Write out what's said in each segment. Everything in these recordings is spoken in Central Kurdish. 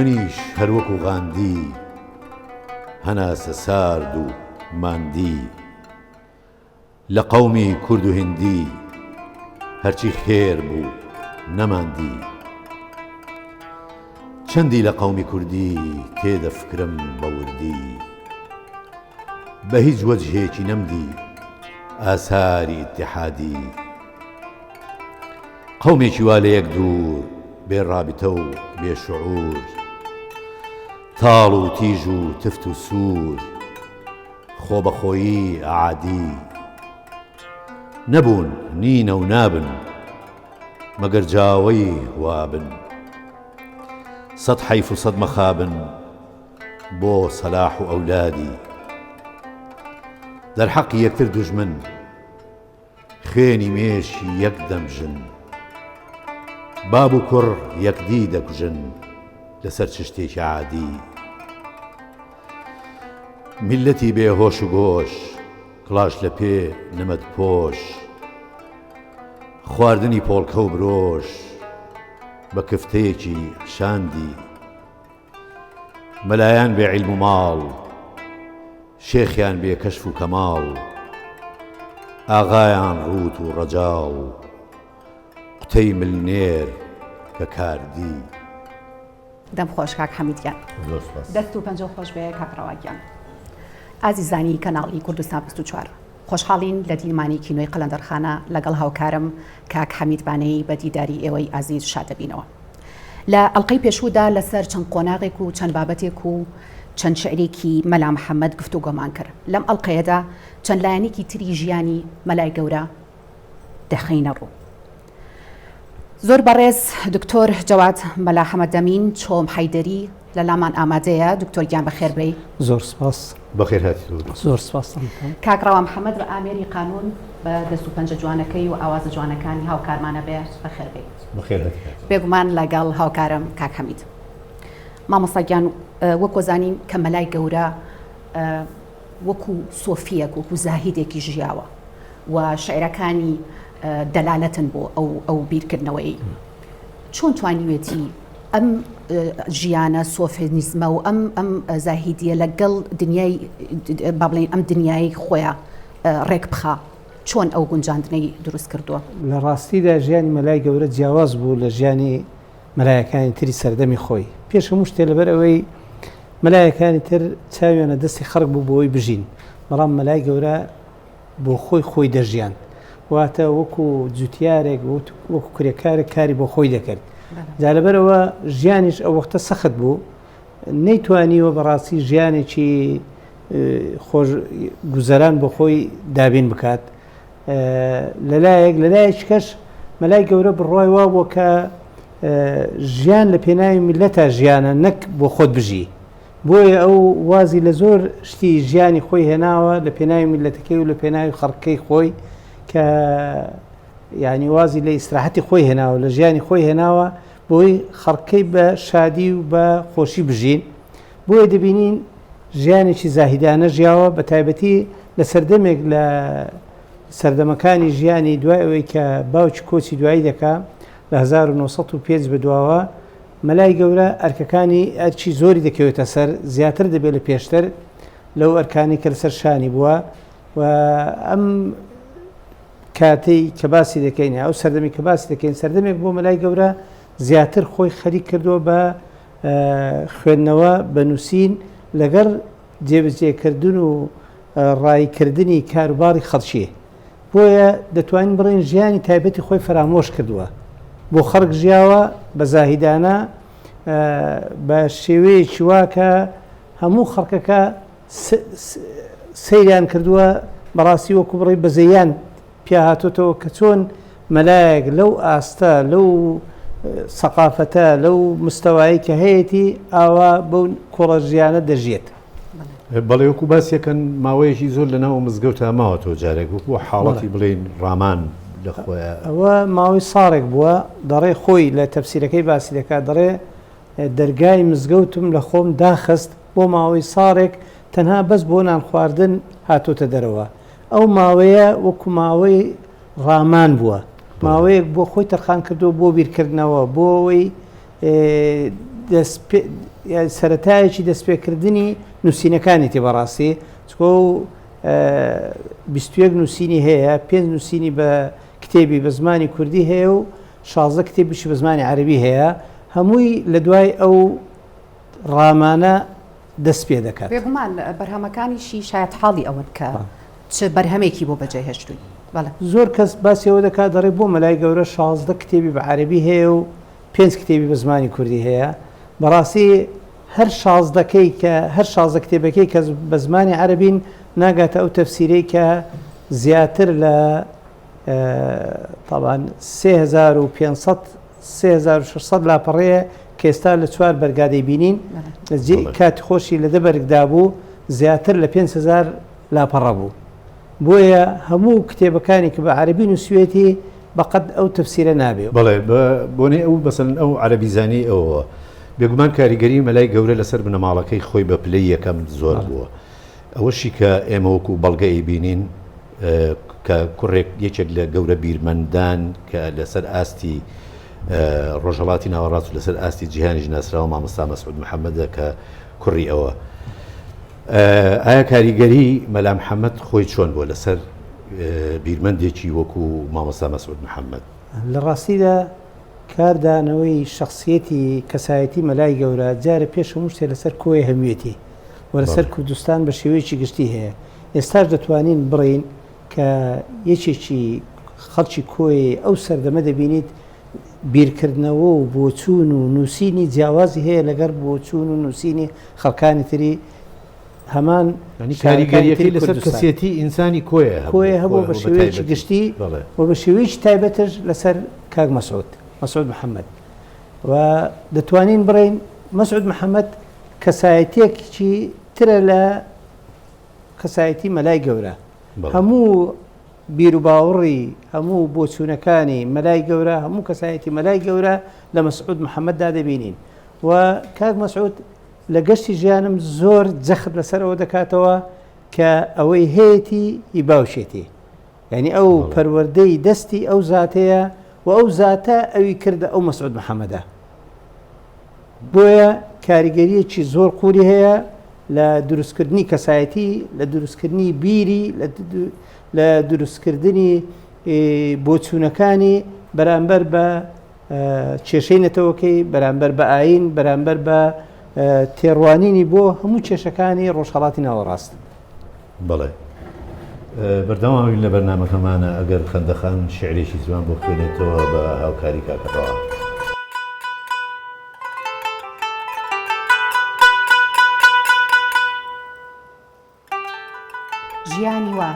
منیش هەر وەکو غاندی هەناسە سارد و ماندی لە قەومی کورد و هندی هەرچی خێر بوو نەماندی چەندی لە قەومی کوردی تێدەفکرم بە وردی بە هیچ وەجهێکی نەمدی ئاساری ئیتیحادی. قەومێکی وا لە یەک دوور، بێ ڕابتە و بێ شعوور، تاڵ و تیژ و تفت و سوور، خۆبەخۆیی ئەعادی. نەبوون، نینە و نابن، مەگەر جاوەی وابن. سەد حەیف و سەد مەخابن بۆ سەلاح و ئەولادی. دەرحەقی یەکتر دوژمن. خوێنی مێشی یەک دەمژن. باب و کوڕ یەکدی دەکوژن لەسەر چ شتێکی عادی. میللەتی بێ هۆش و گۆش، کڵاش لە پێ نمەد پۆش، خواردنی پۆڵکە و برۆش بە کفتەیەکی شاندی. مەلایان بێ عیلم و ماڵ، شێخیان بێ کەشف و کەماڵ، ئاغایان ڕووت و ڕەجاڵ، قوتەی مل نێر کە کاردی. دەم خۆش کاک حەمید گیان. زۆر سوپاس. دەست و پەنجە خۆش بێ کاک ڕەوا گیان. ئازیزانی کەناڵی کوردستان 24 خۆشحاڵین لە دیمانێکی نوێی قەلەندەرخانە لەگەڵ هاوکارم کاک حەمید بانەیی بە دیداری ئێوەی ئازیز شاد دەبینەوە. لە ئەڵقەی پێشوودا لەسەر چەند قۆناغێک و چەند بابەتێک و چەند شعرێکی مەلا محەممەد گفتوگۆمان کرد. لەم ئەڵقەیەدا چەند لایەنێکی تری ژیانی مەلای گەورە دەخەینە ڕوو. زۆر بەڕێز دکتۆر جەواد مەلا حەمەدەمین چۆم حەیدەری لە لامان ئامادەیە. دکتۆر گیان بەخێر بێی. زۆر سپاس. بەخێر هاتیتەوە. زۆر سپاستان دەکەم. کاک ڕەوا محەمەد بە ئامێری قانوون بە دەست و پەنجە جوانەکەی و ئاوازە جوانەکانی هاوکارمانە بێ بەخێر بێی. بەخێر هاتی کاک. بێگومان لەگەڵ هاوکارم کاک حەمید. مامۆستا گیان وەک وەزانین کە مەلای گەورە وەکو سۆفیەک وەکو زاهیدێکی ژیاوە و شعرەکانی دەلالەتن بۆ ئەو ئەو بیرکردنەوەی چۆن توانیوێتی ئەم ژیانە سۆفێنیزمە و ئەم ئەم زاهیدیە لەگەڵ دنیای با بڵێین ئەم دنیای خۆیان ڕێک بخا چۆن ئەو گونجاندنەی دروست کردووە؟ لە ڕاستیدا ژیانی مەلای گەورە جیاواز بوو لە ژیانی مەلایەکانی تری سەردەمی خۆی. پێش هەموو شتێ لەبەر ئەوەی مەلایەکانی تر چاویان لە دەستی خەڵک بوو بۆ ئەوەی بژین، بەڵام مەلای گەورە بۆ خۆی خۆی دەژیاند. واتە وەکو جوتیارێک، وەکو کرێکارێک کاری بۆ خۆی دەکرد. جا لەبەر ئەوە ژیانیش ئەو وەختە سەخت بوو، نەیتوانیوە بەڕاستی ژیانێکی خۆش گوزەران بۆ خۆی دابین بکات لەلایەک لەلایەکی کەش مەلای گەورە بڕوای وا بووە کە ژیان لە پێناوی میلەتە ژیانە نەک بۆ خۆت بژی بۆیە ئەو وازی لە زۆر شتی ژیانی خۆی هێناوە لە پێناوی میلەتەکەی و لە پێناوی خەڵکەکەی خۆی کە یعنی وازی لە ئیسراحەتی خۆی هێناوە لە ژیانی خۆی هێناوە بۆی خەڵکەی بە شادی و بە خۆشی بژین بۆیە دەبینین ژیانێکی زاهیدانە ژیاوە بە تایبەتی لە سەردەمێک لە سەردەمەکانی ژیانی دوای ئەوەی کە باوکی کۆچی دوایی دەکا لە 1905 بەدواوە مەلای گەورە ئەرکەکانی ئەرکی زۆری دەکەوێتە سەر زیاتر دەبێت لە پێشتر لەو ئەرکانی کە لەسەر شانی بووە و ئەم کاتەی کە باسی دەکەین ئەو سەردەمی کە باسی دەکەین سەردەمێک بۆ مەلای گەورە زیاتر خۆی خەریک کردووە بە خوێندنەوە بە نووسین لەگەڵ جێبەجێکردن و ڕاییکردنی کاروباری خەڵکی. بۆیە دەتوانین بڵێین ژیانی تایبەتی خۆی فەرامۆش کردووە. بۆ خەڵک ژیاوە بە زاهیدانە بە شێوەیەکی وا کە هەموو خەڵکەکە سەیریان کردووە بەڕاستی وەکو بڵێی بەزەییان پیا هاتۆتەوە کە چۆن مەلایەک لەو ئاستە، لەو سەقافەتە، لەو مستەوایەی کە هەیەتی ئاوا بەو کۆڵە ژیانە دەژیێت. بەڵێ وەکو باسیەکەن ماوەیەکی زۆر لە ناو مزگەوتا ماوەتەوە جارێک وەکو حاڵەتی بڵێین ڕامان لە خۆیا. ئەوە ماوەی ساڵێک بووە دەڵێ خۆی لە تەفسیرەکەی باسی دەکات دەڵێ دەرگای مزگەوتم لە خۆم داخست بۆ ماوەی ساڵێک تەنها بەس بۆ نان خواردن هاتۆتە دەرەوە ئەو ماوەیە وەکو ماوەی ڕامان بووە، ماوەیەک بۆ خۆی تەرخان کردووە بۆ بیرکردنەوە، بۆ ئەوەی سەرەتایەکی دەستپێکردنی نووسینەکانێتی بەڕاستی چکۆ 21 نووسینی هەیە پێنج نووسینی بە کتێبی بە زمانی کوردی هەیە و 16 کتێبیشی بە زمانی عەربی هەیە هەمووی لە دوای ئەو ڕامانە دەست پێ دەکات. بێگومان بەرهەمەکانیشی شایەتحاڵی ئەوەن کە چ بەرهەمێکی بۆ بەجێ هێشتووین. بەڵێ. زۆر کەس باسی ئەوە دەکات دەڵێ بۆ مەلای گەورە 16 کتێبی بە عەرەبی هەیە و پێنج کتێبی بە زمانی کوردی هەیە. بەڕاستی هەر شازدەکەی کە هەر 16 کتێبەکەی کە بە زمانی عەرەبین ناگاتە ئەو تەفسیرەی کە زیاتر لە تاوان 3500 3600 لاپەڕەیە کە ئێستا لە چوار بەرگا دەیبینین لە جێ کاتی خۆشی لە دە بەرگدا بوو زیاتر لە 5000 لاپەڕە بوو بۆیە هەموو کتێبەکانی کە بە عەربی نووسوێتی بەقەد ئەو تەفسیرە نابێ. بەڵێ بە بۆنەی ئەو مەسەلەن ئەو عەرەبیزانی ئەوەوە بێگومان کاریگەری مەلای گەورە لەسەر بنەماڵەکەی خۆی بە پلەی یەکەم زۆر بووە ئەوەشی کە ئێمە وەکو بەڵگە ئەیبینین کە کوڕێک یەکێک لە گەورە بیرمەندان کە لەسەر ئاستی ڕۆژهەڵاتی ناوەڕاست و لەسەر ئاستی جیهانیش ناسراوە مامۆستا مەسعود محەممەدە کە کوڕی ئەوە. ئایا کاریگەری مەلا محەممەد خۆی چۆن بووە لەسەر بیرمەندێکی وەکو مامۆستا مەسعود محەممەد؟ لە ڕاستیدا کاردانەوەی شەخسیەتی کەسایەتی مەلای گەورە جارێ پێش هەموو شتێ لەسەر کۆیە هەموویەتی و لەسەر کوردستان بە شێوەیەکی گشتی هەیە. ئێستاش دەتوانین بڵێین کە یەکێکی خەڵکی کۆیەی ئەو سەردەمە دەبینیت بیرکردنەوە و بۆچوون و نووسینی جیاوازی هەیە لەگەڵ بۆچوون و نووسینی خەڵکانی تری هەمان یانی کاریگەریەکەی لەسەر کەسێتی ئینسانی کۆیە هەبوو کۆیە هەبوو بە شێوەیەکی گشتی و بە شێوەیەکی تایبەتش لەسەر کاک مەسعود مەسعود محەممەد و دەتوانین بڵێین مەسعود محەممەد کەسایەتیەکی ترە لە کەسایەتی مەلای گەورە هەموو بیروباوڕی هەموو بۆچوونەکانی مەلای گەورە هەموو کەسایەتی مەلای گەورە لە مەسعود محەممەددا دەبینین و کاک مەسعود لە گەشتی ژیانم زۆر جەخت لەسەر ئەوە دەکاتەوە کە ئەوەی هەیەتی هی باوکێتی یعنی ئەو پەروەردەی دەستی ئەو زاتەیە و ئەو زاتە ئەوی کردە ئەو مەسعود محەممەدە بۆیە کاریگەریەکی زۆر قوری هەیە لە دروستکردنی کەسایەتی لە دروستکردنی بیری لە دروستکردنی بۆچوونەکانی بەرامبەر بە کێشەی نەتەوەکەی بەرامبەر بە ئاین بەرامبەر بە تێڕوانینی بۆ هەموو کێشەکانی ڕۆژهەڵاتی ناوەڕاست. بەڵێ بەردەوامین لە بەرنامەکەمانە ئەگەر خەندەخان شیعرێکی جوان بۆ بخوێنێتەوە بە هاوکاری کاکە ڕەوا. ژیانی وا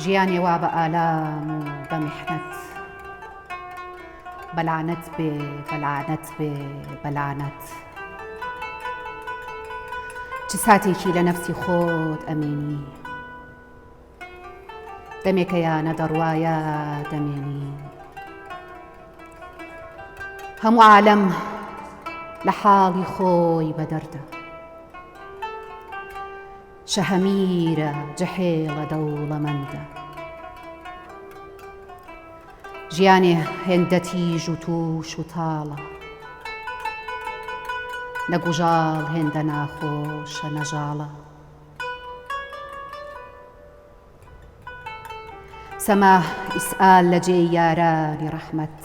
ژیانێ وا بە ئالام و بە میحنەت بە لەعنەت بێ بە لەعنەت بێ بە لەعنەت چ ساتێکی لە نەفسی خۆت ئەمێنی دەمێکە یا نەدەڕوایە دەمێنی هەموو عالەم لە حاڵی خۆی بەدەردە شەهەمیرە جحێڵە دەوڵەمەندە ژیانێ هێندە تیژ و تووش و تاڵە نە گوژاڵ هێندە ناخۆشە نەژاڵە سەما ئیسئال لە جێی یارانی ڕەحمەت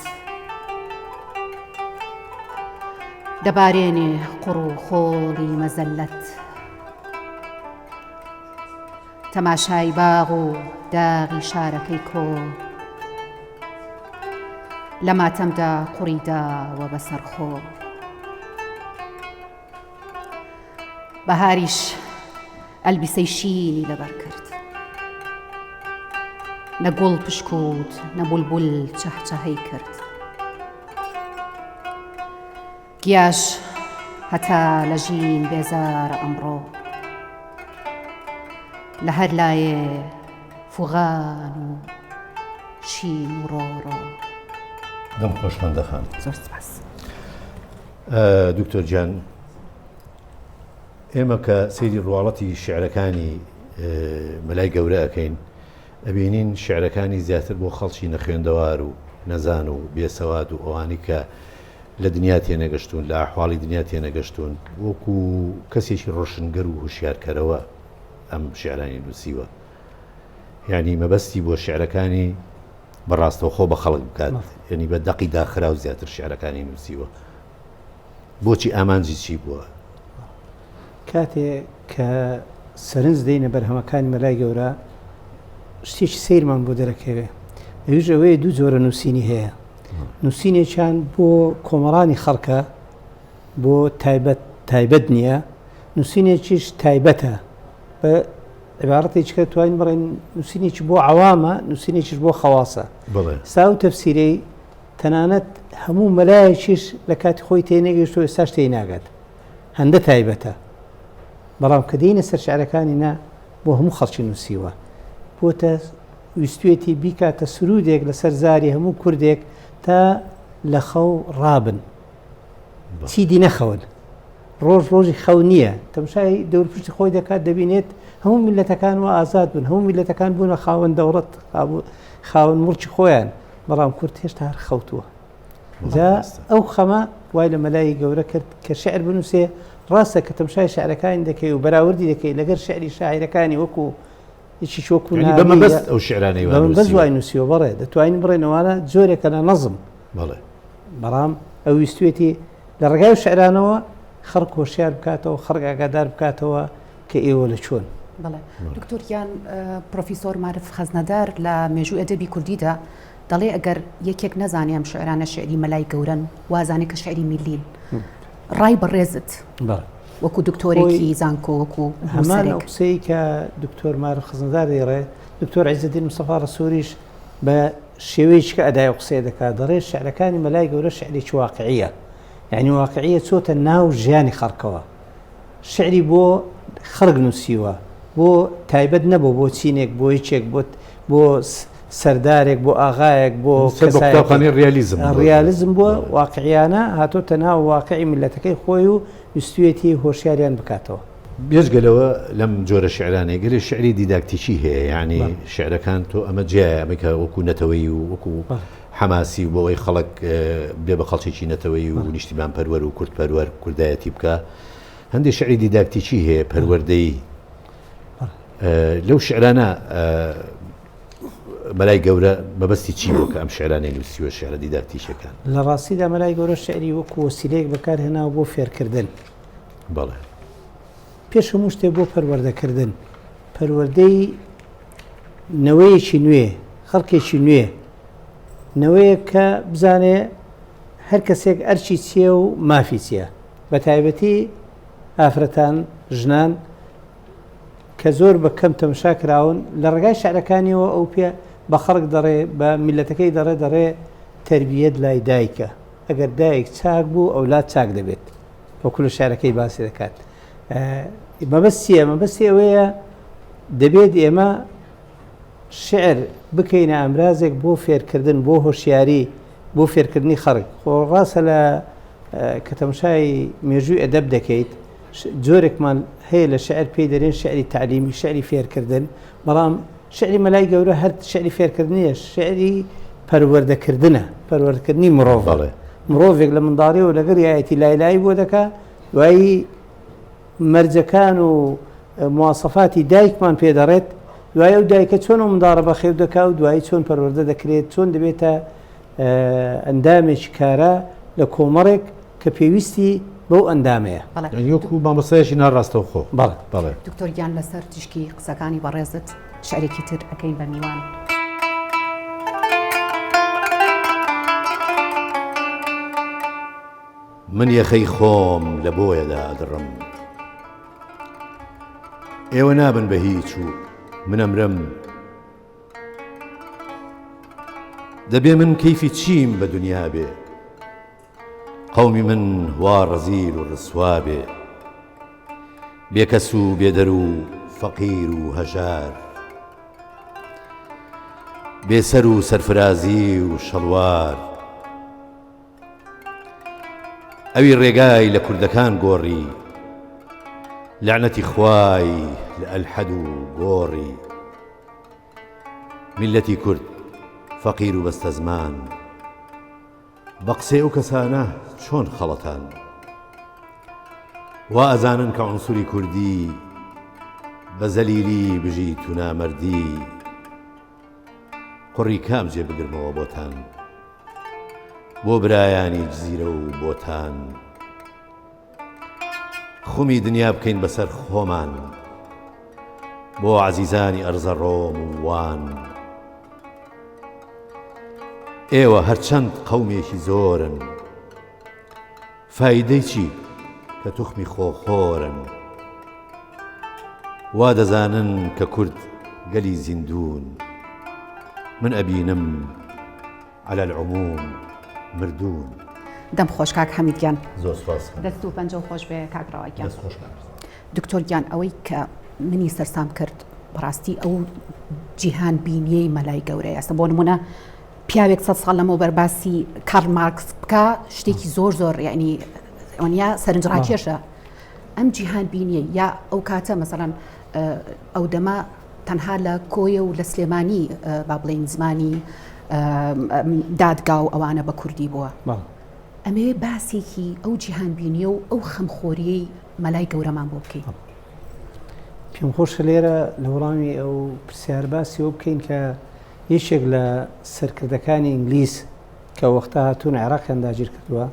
دەبارێنێ قوڕ و خۆڵی مەزەلەت تەماشای باغ و داغی شارەکەی کۆ لە ماتەمدا قوڕی داوە بەسەر خۆ بەهاریش ئەلبیسەی شینی لەبەر کرد نە گوڵ پشکوت نە بولبول چەهچەهەی کرد گیاش هەتا لە ژین بێزارە ئەمڕۆ لە هەر لایێ فوغان و شین و ڕۆڕۆ. دەم خۆش خەندەخان. زۆر سپاس. دکتۆر گیان ئێمە کە سەیری ڕواڵەتی شیعرەکانی مەلای گەورە ئەکەین ئەبینین شیعرەکانی زیاتر بۆ خەڵکی نەخوێندەوار و نەزان و بێسەواد و ئەوانی کە لە دنیا تێنەگەشتوون، لە ئەحواڵی دنیا تێنەگەشتوون، وەکو کەسێکی ڕۆشنگەر و هوشیارکەرەوە ئەم شیعرانەی نووسیوە. یانی مەبەستی بووە شیعرەکانی بە ڕاستەوخۆ بە خەڵک بکات، یانی بە دەقی داخراو زیاتر شیعرەکانی نووسیوە. بۆچی ئامانجی چی بووە؟ کاتێ کە سەرنج دەینە بەرهەمەکانی مەلای گەورە شتێکی سەیرمان بۆ دەرەکەوێ ئەویش ئەوەیە دوو جۆرە نووسینی هەیە نووسینێکیان بۆ کۆمەڵانی خەڵکە بۆ تایبەت تایبەت نییە نووسینێکیش تایبەتە بە عبارەتێکی کە توانین بڵێن نووسینێکی بۆ عەوامە نووسینێکیش بۆ خەواسە سا و تەفسیرەی تەنانەت هەموو مەلایەکیش لە کاتی خۆی تێنەگەیشت و ئێستاش تێی ناگات هەندە تایبەتە بەڵام کە دێینە سەر شعرەکانی نا بۆ هەموو خەڵکی نووسیوە بۆتە ویستوێتی بیکاتە سرودێک لەسەر زاری هەموو کوردێک تا لە خەو ڕابن چیدی نەخەون ڕۆژ ڕۆژی خەو نییە تەمشای دەورپشتی خۆی دەکات دەبینێت هەموو میلەتەکان و ئازاد بوون هەموو میلەتەکان بوونە خاوەن دەوڵەت خاوەن مڵکی خۆیان بەڵام کورد هێشتا هەر خەوتووە جا ئەو خەمە وای لە مەلای گەورە کرد کە شعر بنووسێ ڕاستە کە تەمشای شعرەکانی دەکەی و بەراوردی دەکەی لەگەر شعری شاعیرەکانی وەکو یەکێکی وەکو یعنی بە مەبەست ئەو شعرانەی وا بە مەبەست نووسیوە. وای نووسیوە بەڵێ دەتوانین بڵێین ئەوانە جۆرێکە لە نەزم بەڵێ. بەڵام ئەو ویستوێتی لە ڕێگای ئەو شعرانەوە خەڵک هۆشیار بکاتەوە خەڵک ئاگادار بکاتەوە کە ئێوە لە چۆن. بەڵێ دکتۆر گیان پرۆفیسۆر مارف خەزنەدار لە مێژووی ئەدەبی کوردیدا دەڵێ ئەگەر یەکێک نەزانێ ئەم شعرانە شعری مەلای گەورەن وازانێ کە شعری میلین ڕای بەڕێزت وەکو دکتۆرێکی زانکۆ وەکو هەمان ئەو قسەی کە دکتۆر مارف خەزنەدار دەیڵێ دکتۆر عیزەدین مستەفا ڕەسووریش بە شێوەیەکی کە ئەدای ئەو قسەیە دەکات دەڵێ شعرەکانی مەلای گەورە شعرێکی واقعیە یعنی واقعیە چۆتە ناو ژیانی خەڵکەوە شعری بۆ خەڵک نووسیوە بۆ تایبەت نەبوو بۆ چینێک بۆ یەکێک بۆ بۆ سەردارێک بۆ ئاغایەک بۆ سەر بە قوتابخانەی ڕیالیزم بووە. ڕیالیزم بووە واقعیانە هاتۆتە ناو واقعی میللەتەکەی خۆی و ویستویەتی هۆشیاریان بکاتەوە. بێجگە لەوە لەم جۆرە شیعرانەی گەلێ شیعری دیداکتیکی هەیە یانی شیعرەکان تۆ ئەمە جیایە ئەمەی کە وەکوو نەتەوەیی و وەکوو حەماسی و بۆ ئەوەی خەڵک بێ بە خەڵکێکی نەتەوەیی و نیشتیمانپەروەر و کوردپەروەر کوردایەتی بکا هەندێک شیعری دیداکتیکی هەیە پەروەردەیی لەو شیعرانە مەلای گەورە مەبەستی چی بوو کە ئەم شیعرانەی نووسیوە شیعرە دیداکتیکیەکان؟ لە ڕاستیدا مەلای گەورە شیعری وەکو وەسیلەیەک بەکارهێناوە بۆ فێرکردن. بەڵێ. پێش هەموو شتێک بۆ پەروەردەکردن، پەروەردەی نەوەیەکی نوێ، خەڵکێکی نوێ، نەوەیەک کە بزانێ هەر کەسێک ئەرکی چییە و مافی چییە، بە تایبەتی ئافرەتان، ژنان کە زۆر بە کەم تەمشا کراون، لە ڕێگای شعرەکانیەوە ئەو پێ بە خەڵک دەڕێ، بە میللەتەکەی دەڕێ، دەڕێ تەربیەت لای دایکە، ئەگەر دایک چاک بوو ئەولاد چاک دەبێت، وەکو لە شعرەکەی باسی دەکات. مەبەست چییە؟ مەبەستی ئەوەیە دەبێت ئێمە شعر بکەینە ئامرازێک بۆ فێرکردن، بۆ هۆشیاری، بۆ فێرکردنی خەڵک. خۆ ڕاستە لە کە تەماشای مێژووی ئەدەب دەکەیت، جۆرێکمان هەیە لە شعر پێی دەرێن شعری تەعلیمی، شعری فێرکردن، بەڵام شعری مەلای گەورە هەر شعری فێرکردن نییە، شعری پەروەردەکردنە، پەروەردەکردنی مرۆڤ. مرۆڤێک لە منداڵیەوە لەگەڵ یایەتی لایلایی بۆ دەکا، دوایی مەرجەکان و مواسەفاتی دایکمان پێ دەڕێت، دوای ئەو دایکە چۆن ئەو منداڵە بەخێو دەکا و دوایی چۆن پەروەردە دەکرێت، چۆن دەبێتە ئەندامێکی کارا لە کۆمەڵێک کە پێویستی بەو ئەندامەیە. بەڵێ. یانی وەکوو مامۆستایەکی ناڕاستەوخۆ. بەڵێ. بەڵێ. دکتۆر گیان لەسەر تیشکی قسەکانی بەڕێزت شعرێکی تر ئەکەین بە میوان. من یەخەی خۆم لە بۆیەدا ئەدڕم. ئێوە نابن بە هیچ و من ئەمرم. دەبێ من کەیفی چیم بە دنیا بێ. قەومی من وا ڕەزیل و ڕسوا بێ. بێکەس و بێدەر و فەقیر و هەژار. بێ سەر و سەرفرازی و شەڵوار. ئەوی ڕێگای لە کوردەکان گۆڕی، لەعنەتی خوای لە ئەلحەد و گۆڕی. میللەتی کورد فەقیر و بەستەزمان. بە قسەی ئەو کەسانە چۆن خەڵەتان؟ وا ئەزانن کە عونسوری کوردی بە زەلیلی بژیت و نامەردی قوڕی کام جێ بگرمەوە بۆتان بۆ برایانی جزیرە و بۆتان خومی دنیا بکەین بەسەر خۆمان بۆ عەزیزانی ئەرزەڕۆم و وان ئێوە هەرچەند قەومێکی زۆرن فایدەی چی کە توخمی خۆخۆرن وا دەزانن کە کورد گەلی زیندوون من ئەبینم علی العموم مردوون. دەم خۆش کاک حەمید گیان. زۆر سوپاس. دەست و پەنجەو خۆش بێ کاک ڕەوا گیان. دەست خۆش کاک ڕەوا. دکتۆر گیان ئەوەی کە منی سەرسام کرد بەڕاستی ئەو جیهان بینیەی مەلای گەورەیە ئەستا بۆ نمونە پیاوێک سە ساڵ لەمەوبەر باسی کارل مارکس بکە شتێکی زۆر زۆر یعنی ئەوە سەرنجڕاکێشە ئەم جیهان بینیە یا ئەو کاتە مەسەڵەن ئەو دەمە تەنها لە کۆیە و لە سلێمانی با بڵێین زمانی دادگا و ئەوانە بە کوردی بووە. ئەمەوێ باسێکی ئەو جیهانبینیە و ئەو خەمخۆریەی مەلای گەورەمان بۆ بکەی. پێم خۆشە لێرە لە وەڵامی ئەو پرسیار باسی ئەوە بکەین کە یەکێک لە سەرکردەکانی ئینگلیز کە وەختە هاتوون عێراقیان داگیر کردووە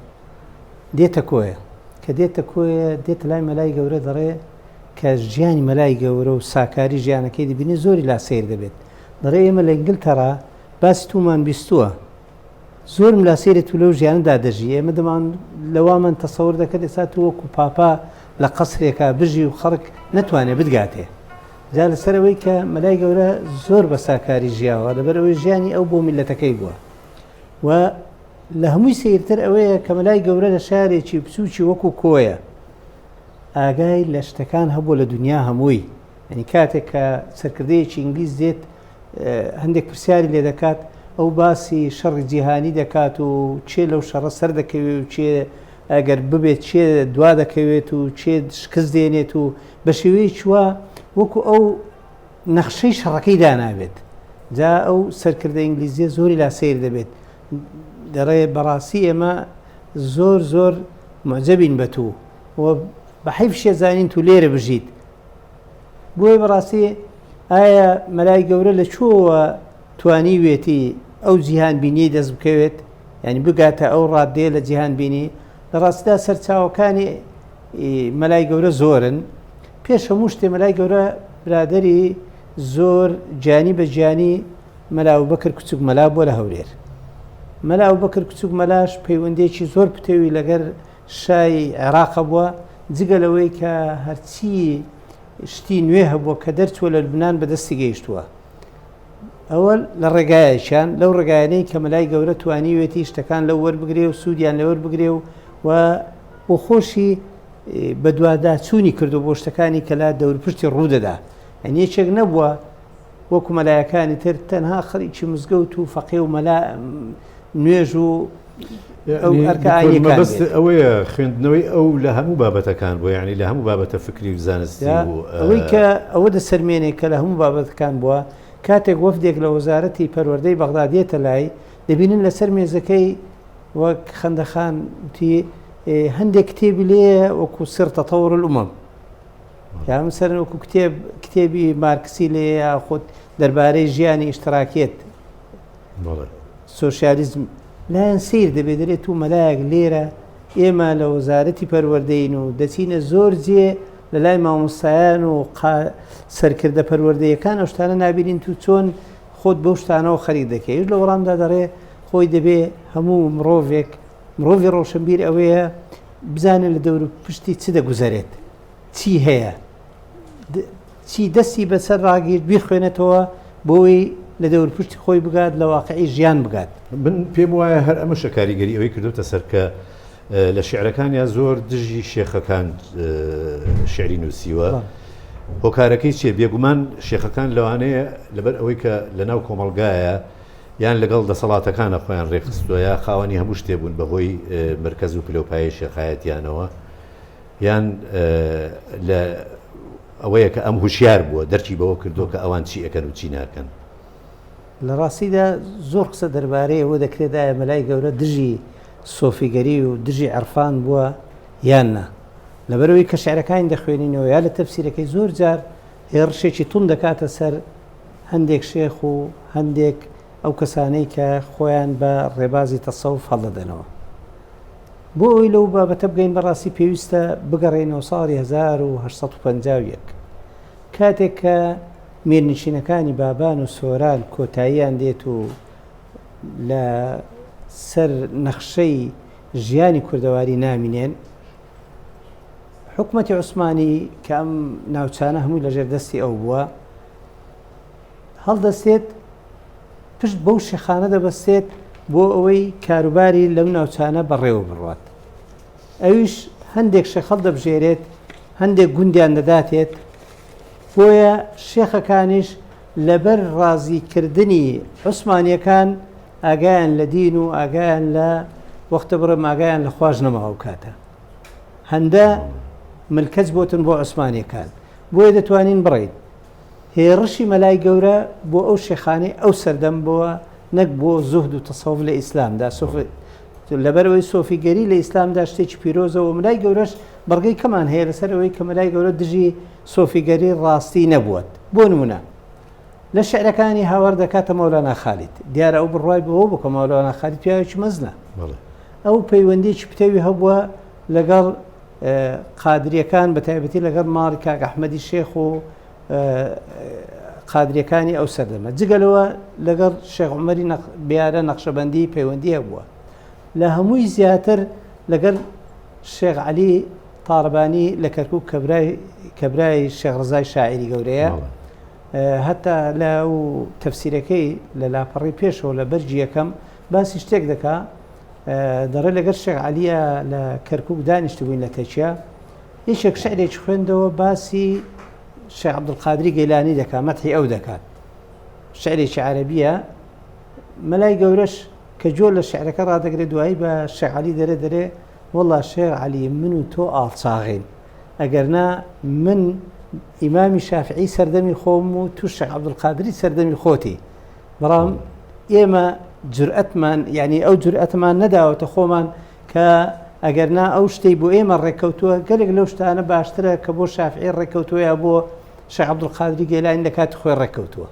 دێتە کۆیە کە دێتە کۆیە دێتە لای مەلای گەورە دەڵێ کە ژیانی مەلای گەورە و ساکاری ژیانەکەی دەبینێ زۆری لا سەیر دەبێت دەڵێ ئێمە لە ئینگلتەرا باسی تومان بیستووە زۆرم لا سەیرە تو لەو ژیانەدا دەژی ئێمە دەمان لەوامان تەسەور دەکرد ئێستا تو وەکو پاپا لە قەسرێکا بژی و خەڵک نەتوانێ بتگاتێ جا لەسەر ئەوەی کە مەلای گەورە زۆر بە ساکاری ژیاوە لەبەر ئەوەی ژیانی ئەو بۆ میلەتەکەی بووە و لە هەمووی سەیرتر ئەوەیە کە مەلای گەورە لە شارێکی بچووکی وەکو کۆیە ئاگای لە شتەکان هەبووە لە دنیا هەمووی یعنی کاتێک کە سەرکردەیەکی ئینگلیز دێت هەندێک پرسیاری لێ دەکات ئەو باسی شەڕی جیهانی دەکات و چێ لەو شەڕە سەر دەکەوێت و چێ ئەگەر ببێت چێ دوا دەکەوێت و چێ شکست دێنێت و بە شێوەیەکی وا وەکو ئەو نەخشەی شەڕەکەی دانابێت جا ئەو سەرکردە ئینگلیزیە زۆری لا سەیر دەبێت دەڵێ بەڕاستی ئێمە زۆر زۆر معجبین بە تو و بە حەیف شێ زانین تو لێرە بژیت بۆیە بەڕاستی ئایا مەلای گەورە لە کوێوە توانیوێتی ئەو جیهان بینیەی دەست بکەوێت یعنی بگاتە ئەو ڕادەیە لە جیهان بینی لە ڕاستیدا سەرچاوەکانی مەلای گەورە زۆرن پێش هەموو شتێ مەلای گەورە برادری زۆر گیانی بە گیانی مەلا ئەبوبەکر کوچک مەلا بووە لە هەولێر. مەلا ئەبوبەکر کوچک مەلاش پەیوەندییەکی زۆر پتەوی لەگەر شای عێراق هەبووە، جگە لەوەی کە هەرچی شتی نوێ هەبووە کە دەرچووە لە لوبنان بە دەستی گەیشتووە. ئەوە لە ڕێگایەکیان لەو ڕێگایانەی کە مەلای گەورە توانیوێتی شتەکان لەو وەربگرێ و سوودیان لێ وەربگرێ و و بۆ خۆشی بەدواداچوونی کردووە بۆ شتەکانی کە لە دەوروپشتی ڕوودەدا. یانی یەکێک نەبووە وەکو مەلایەکانی تر تەنها خەریکی مزگەوت و فەقێ و مەلا نوێژ و ئەو ئەرکە ئاینیەکان مەبەست ئەوەیە خوێندنەوەی ئەو لە هەموو بابەتەکان بووە یعنی لە هەموو بابەتە فکری و زانستی و ئەوەی کە ئەوە دەسەلمێنێ کە لە هەموو بابەتەکان بووە کاتێک وەفدێک لە وەزارەتی پەروەردەی بەغدا دێتە لای دەبینن لەسەر مێزەکەی وەک خەندەخان وتی هەندێک کتێبی لێیە وەکو سر تطور الامم یا مەسەلەن وەکو کتێب کتێبی مارکسی لێ یاخود دەربارەی ژیانی ئیشتراکیەت سۆسیالیزم لایەن سیر دەبێت دەرێت تو مەلایەک لێرە ئێمە لە وەزارەتی پەروەردەین و دەچینە زۆر جێ لە لای مامۆستایان و سەرکردە پەروەردەیەکان ئەو شتانە نابینین تو چۆن خۆت بەو شتانەوە خەریک دەکەیت لە وەڵامدا دەڵێ خۆی دەبێ هەموو مرۆڤێک مرۆڤی ڕۆشنبیر ئەوەیە بزانێت لە دەور پشتی چ دەگوزەرێت چی هەیە چی دەستی بەسەر ڕاگیرت بیخوێنێتەوە بۆی لە دەورپشتی خۆی بگات لە واقعی ژیان بگات. من پێم وایە هەر ئەمەشە کاریگەری ئەوەی کردۆتە سەر کە لە شیعرەکانیا زۆر دژی شێخەکان شیعری نووسیوە. هۆکارەکەی چییە؟ بێگومان شێخەکان لەوانەیە لەبەر ئەوەی کە لەناو کۆمەڵگایە یان لەگەڵ دەسەڵاتەکانە خۆیان ڕێکخستووە یا خاوەنی هەموو شتێ بوون بەهۆی مەرکەز و پلەوپایەی شێخایەتیانەوە یان لە ئەوەیە کە ئەم هوشیار بووە دەرکی بەوە کردووە کە ئەوان چی ئەکەن و چی ناکەن. لە ڕاستیدا زۆر قسە دەربارەی ئەوە دەکرێت ئایا مەلای گەورە دژی سۆفیگەری و دژی عرفان بووە یان نا. لەبەرئەوەی کە شعرەکانی دەخوێنینەوە یا لە تەفسیرەکەی زۆر جار هێڕشێکی توند دەکاتە سەر هەندێک شێخ و هەندێک ئەو کەسانەی کە خۆیان بە ڕێبازی تەسەوف هەڵدەدەنەوە. بۆ ئەوەی لەو بابەتە بگەین بەڕاستی پێویستە بگەڕێینەوە ساڵی 1851 کاتێک کە میرنشینەکانی بابان و سۆران کۆتاییان دێت و لە سەر نەخشەی ژیانی کوردەواری نامینێن، حکومەتی عوسمانی کە ئەم ناوچانە هەمووی لەژێر دەستی ئەو بووە هەڵدەستێت پشت بەو شێخانە دەبەستێت بۆ ئەوەی کاروباری لەو ناوچانە بەڕێوە بڕوات ئەویش هەندێک شێخ هەڵدەبژێرێت هەندێک گوندیان دەداتێت بۆیە شێخەکانیش لەبەر ڕازیکردنی عوسمانیەکان ئاگایان لە دین و ئاگایان لە وەختە بڕێم ئاگایان لە خواش نەما ئەو کاتە هەندە ملکەچ بۆتن بۆ عوسمانیەکان بۆیە دەتوانین بڕین هێڕشی مەلای گەورە بۆ ئەو شێخانەی ئەو سەردەم بووە نەک بۆ زوهد و تەسەوف لە ئیسلامدا سۆف لەبەرئەوەی سۆفیگەری لە ئیسلامدا شتێکی پیرۆزە و مەلای گەورەش بەڵگەی کەمان هەیە لەسەر ئەوەی کە مەلای گەورە دژی سۆفیگەری ڕاستی نەبووە بۆ نمونە لە شعرەکانی هاوار دەکاتە مەولانا خالید دیارە ئەو بڕوای بەوە بوو کە مەولانا خالید پیاوێکی مەزنە ئەو پەیوەندیی پتەوی هەبووە لەگەڵ قادریەکان بە تایبەتی لەگەڵ ماڵی کاک ئەحمەدی شێخ و قادریەکانی ئەو سەردەمە جگە لەوە لەگەڵ شێخ عومەری بیارە نەخشەبەندی پەیوەندی هەبووە لە هەمووی زیاتر لەگەڵ شێخ عەلی تاڵەبانی لە کەرکوک کەبرای کەبرای شێخ ڕزای شاعیری گەورەیە هەتا لە و تەفسیرەکەی لە لاپەڕی پێشەوە لە بەرگی یەکەم باسی شتێک دەکا دەڕێ لەگەر شێخ عەلیە لە کەرکوک دانیشتبووین لە تەکیە یەکێک شعرێکی خوێندەوە باسی شێخ عەبدولقادری گەیلانی دەکات مەتحی ئەو دەکات شعرێکی عەرەبیە مەلای گەورەش کە جۆ لە شعرەکە ڕادەگرێت دوایی بە شێخ عەلی دەرێ دەرێ وەڵا شێخ عەلی من و تۆ ئاڵچاغین ئەگەر نا من ئیمامی شافعی سەردەمی خۆم و تو شێخ عەبدولقادری سەردەمی خۆتی بەڵام ئێمە جورئەتمان یعنی ئەو جورئەتمان نەداوەتە خۆمان کە ئەگەر نا ئەو شتەی بۆ ئێمە ڕێککەوتووە گەلێک لەو شتانە باشترە کە بۆ شافعی ڕێککەوتووە یا بۆ شێخ عەبدولقادری گەیلانی لە کاتی خۆی ڕێککەوتووە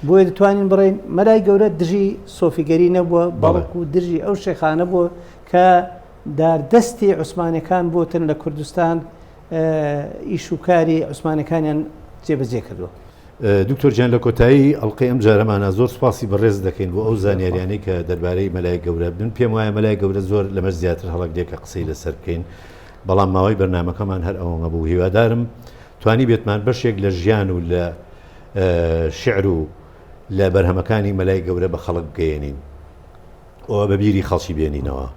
بۆیە دەتوانین بڵێین مەلای گەورە دژی سۆفیگەری نەبووە بەڵکو دژی ئەو شێخانە بووە کە داردەستی عوسمانەکان بۆتن لە کوردستان ئیش و کاری عوسمانەکانیان جێبەجێ کردووە. دکتۆر گیان لە کۆتایی ئەڵقەی ئەم جارەمانا زۆر سوپاسی بەڕێزت دەکەین بۆ ئەو زانیاریانەی کە دەربارەی مەلای گەورە من پێم وایە مەلای گەورە زۆر لەمەش زیاتر هەڵەگرێ کە قسەی لەسەر بکەین بەڵام ماوەی بەرنامەکەمان هەر ئەوەمە بوو هیوادارم توانی بێتمان بەشێک لە ژیان و لە شعر و لە بەرهەمەکانی مەلای گەورە بە خەڵک بگەیەنین و بە بیری خەڵکی بێنینەوە.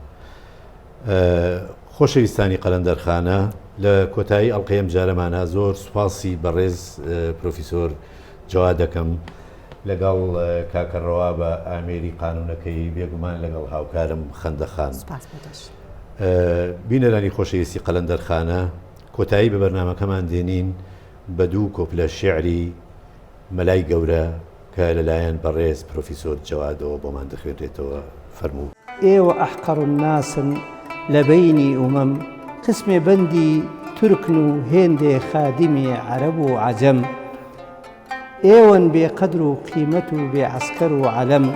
خۆشەویستانی قەلەندەرخانە لە کۆتایی ئەڵقەی ئەم جارەمانا زۆر سوپاسی بەڕێز پرۆفیسۆر جەواد دەکەم لەگەڵ کاکە ڕەوا بە ئامێری قانونەکەی بێگومان لەگەڵ هاوکارم خەندە خان. سوپاس بۆ تۆش. بینەرانی خۆشەویستی قەلەندەرخانە کۆتایی بە بەرنامەکەمان دێنین بە دوو کۆپلە شێعری مەلای گەورە کە لەلایەن بەڕێز پرۆفیسۆر جەوادەوە بۆمان دەخوێنرێتەوە، فەرموو. ئێوە ئەحقەر الناسن لە بەینی ئومەم، قسمێ بەندی تورکن و هێندێ خادمی عەرەب و عەجەم. ئێوەن بێ قەدر و قیمەت و بێ عەسکەر و عەلەم،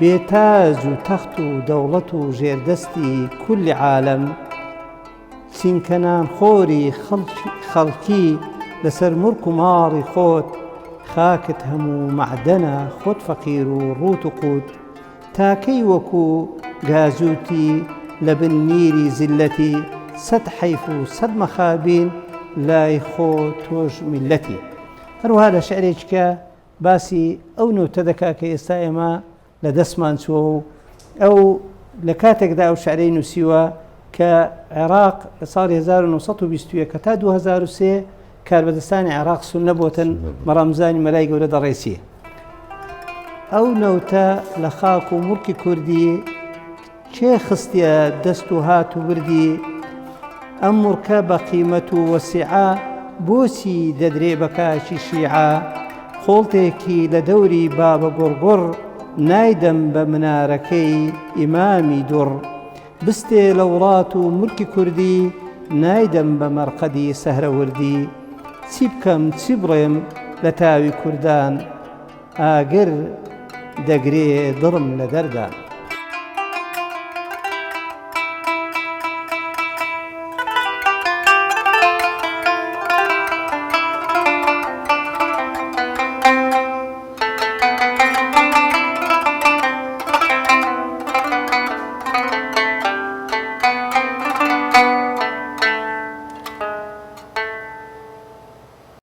بێ تاج و تەخت و دەوڵەت و ژێردەستی کولی عالەم. چینکە نانخۆری خەڵکی لەسەر موڵک و ماڵی خۆت، خاکت هەموو مەعدەنە خۆت فەقیر و ڕووت و قووت، تاکەی وەکو گازووتی لە بن نیری زیللەتی، سەت حەیف و سەت مەخابین لای خۆ تۆش میللەتی. هەروەها لە شعرێکیکە باسی ئەو نەوتە دەکا کە ئێستا ئێمە لە دەستمان چووە و ئەو لە کاتێکدا ئەو شعرەی نووسیوە کە عێراق لە ساڵی 1920 تا 2003 کاربەدەستانی عێراق سوننە بۆتن مەڕامزانی مەلای گەورە دەڕێ چییە ئەو نەوتە لە خاک و مڵکی کوردی کێ خستیە دەست و هات و بردی ئەم مڵکە بە قیمەت و وەسیعە بۆچی دەدرێ بە کاکی شیعە قۆڵتێکی لە دەوری بابە گوڕگوڕ نایدەم بە منارەکەی ئیمامی دوڕ. بستێ لە وڵات و ملکی کوردی نایدەم بە مەرقەدی سەهرەوردی چی بکەم چی بڵێم لە تاوی کوردان ئاگر دەگرێ دڵم لە دەردان.